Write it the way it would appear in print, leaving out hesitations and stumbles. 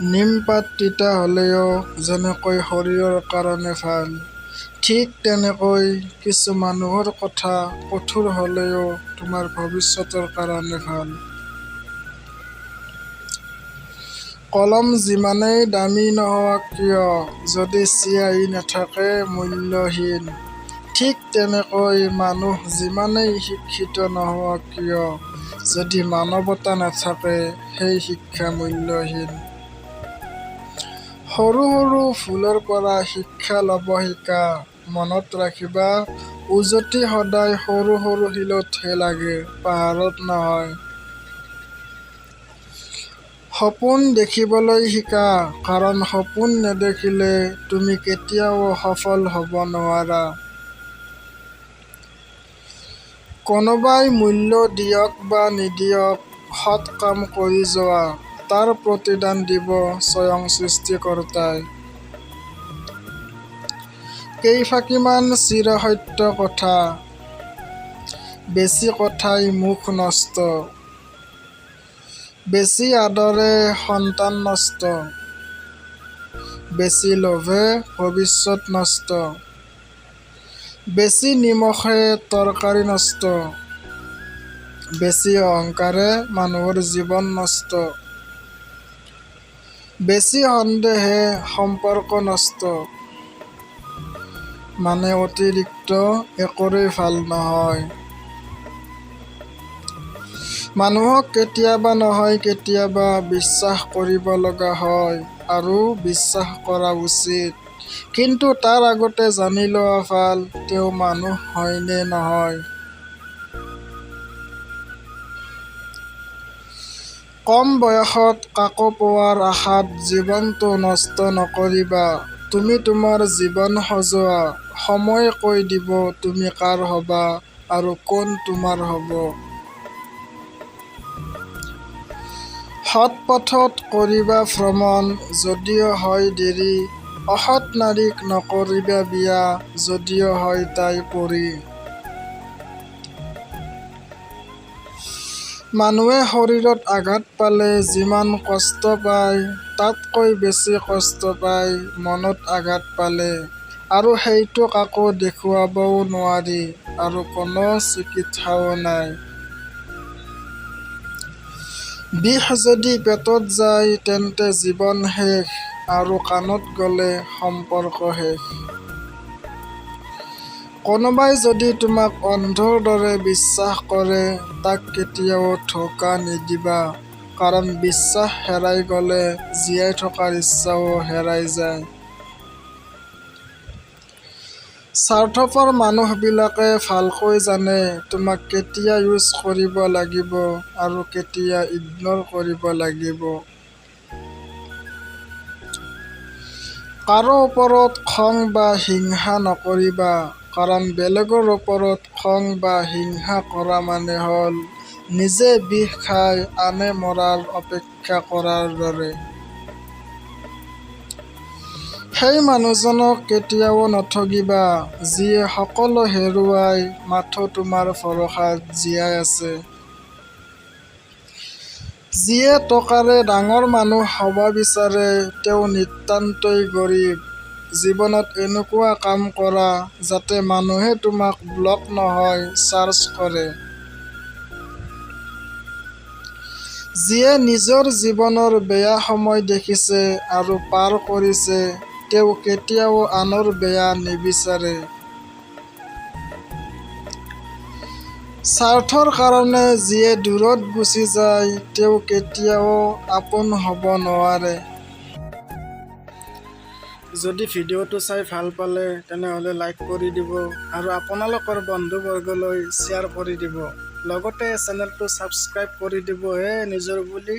নিমপাত তিতা হ'লেও যেনেকৈ শৰীৰৰ কাৰণে ভাল, ঠিক তেনেকৈ কিছু মানুহৰ কথা কঠোৰ হ'লেও তোমাৰ ভৱিষ্যতৰ কাৰণে ভাল। কলম যিমানেই দামী নহওক কিয়, যদি চিয়াঁহী নাথাকে মূল্যহীন। ঠিক তেনেকৈ মানুহ যিমানেই শিক্ষিত নহওক কিয়, যদি মানৱতা নাথাকে সেই শিক্ষা মূল্যহীন। সৰু সৰু ভুলৰ পৰা শিক্ষা ল'ব শিকা। মনত ৰাখিবা, উজুটি সদায় সৰু সৰু শিলতহে লাগে, পাহাৰত নহয়। সপোন দেখিবলৈ শিকা, কাৰণ সপোন নেদেখিলে তুমি কেতিয়াও সফল হ'ব নোৱাৰা। কোনোবাই মূল্য দিয়ক বা নিদিয়ক, সৎ কাম কৰি যোৱা, তাৰ প্ৰতিদান দিব স্বয়ং সৃষ্টিকৰ্তাই। কেইফাঁকিমান চিৰসত্য কথা: বেছি কথাই মুখ নষ্ট। বেছি আদৰে সন্তান নষ্ট। বেছি লোভে ভৱিষ্যত নষ্ট। বেছি নিমখে তৰকাৰী নষ্ট। বেছি অহংকাৰে মানুহৰ জীৱন নষ্ট। বেছি সন্দেহে সম্পৰ্ক নষ্ট। মানে অতিৰিক্ত একোৰেই ভাল নহয়। মানুহক কেতিয়াবা নহয় কেতিয়াবা বিশ্বাস কৰিব লগা হয় আৰু বিশ্বাস কৰা উচিত। কিন্তু তাৰ আগতে জানি লোৱা ভাল তেওঁ মানুহ হয় নে নহয়। কম বয়সত কাকো পোৱাৰ আশাত জীৱনটো নষ্ট নকৰিবা। তুমি তোমাৰ জীৱন সজোৱা, সময়ে কৈ দিব তুমি কাৰ হ'বা আৰু কোন তোমাৰ হ'ব। সৎ পথত কৰিবা ভ্ৰমণ, যদিও হয় দেৰি। অসৎ নাৰীক নকৰিবা বিয়া, যদিও হয় তাই পৰী। মানুহে শৰীৰত আঘাত পালে যিমান কষ্ট পায়, তাতকৈ বেছি কষ্ট পায় মনত আঘাত পালে আৰু সেইটো কাকো দেখুৱাবও নোৱাৰি আৰু কোনো চিকিৎসাও নাই। বিষ যদি পেটত যায় তেন্তে জীৱন শেষ আৰু কাণত গ'লে সম্পৰ্ক শেষ। কোনোবাই যদি তোমাক অন্ধৰ দৰে বিশ্বাস কৰে, তাক কেতিয়াও ধোঁকা নিদিবা, কাৰণ বিশ্বাস হেৰাই গ'লে জীয়াই থকাৰ ইচ্ছাও হেৰাই যায়। স্বাৰ্থপৰ মানুহবিলাকে ভালকৈ জানে তোমাক কেতিয়া ইউজ কৰিব লাগিব আৰু কেতিয়া ইগন'ৰ কৰিব লাগিব। কাৰো ওপৰত খং বা হিংসা নকৰিবা, কাৰণ বেলেগৰ ওপৰত খং বা হিংসা কৰা মানে হ'ল নিজে বিষ খাই আনে মৰাৰ অপেক্ষা কৰাৰ দৰে। সেই মানুহজনক কেতিয়াও নঠগিবা, যিয়ে সকলো হেৰুৱাই মাথোঁ তোমাৰ ভৰসাত জীয়াই আছে। যিয়ে টকাৰে ডাঙৰ মানুহ হ'ব বিচাৰে, তেওঁ নিতান্তই গৰীব। জীৱনত এনেকুৱা কাম কৰা যাতে মানুহে তোমাক ব্লক নহয় চাৰ্চ কৰে। যিয়ে নিজৰ জীৱনৰ বেয়া সময় দেখিছে আৰু পাৰ কৰিছে, তেওঁ কেতিয়াও আনৰ বেয়া নিবিচাৰে। স্বাৰ্থৰ কাৰণে যিয়ে দূৰত গুচি যায়, তেওঁ কেতিয়াও আপোন হ'ব নোৱাৰে। যদি ভিডিঅ'টো চাই ভাল পালে, তেনেহ'লে লাইক কৰি দিব আৰু আপোনালোকৰ বন্ধুবৰ্গলৈ শ্বেয়াৰ কৰি দিব। লগতে চেনেলটো ছাবস্ক্ৰাইব কৰি দিব হে নিজৰ বুলি।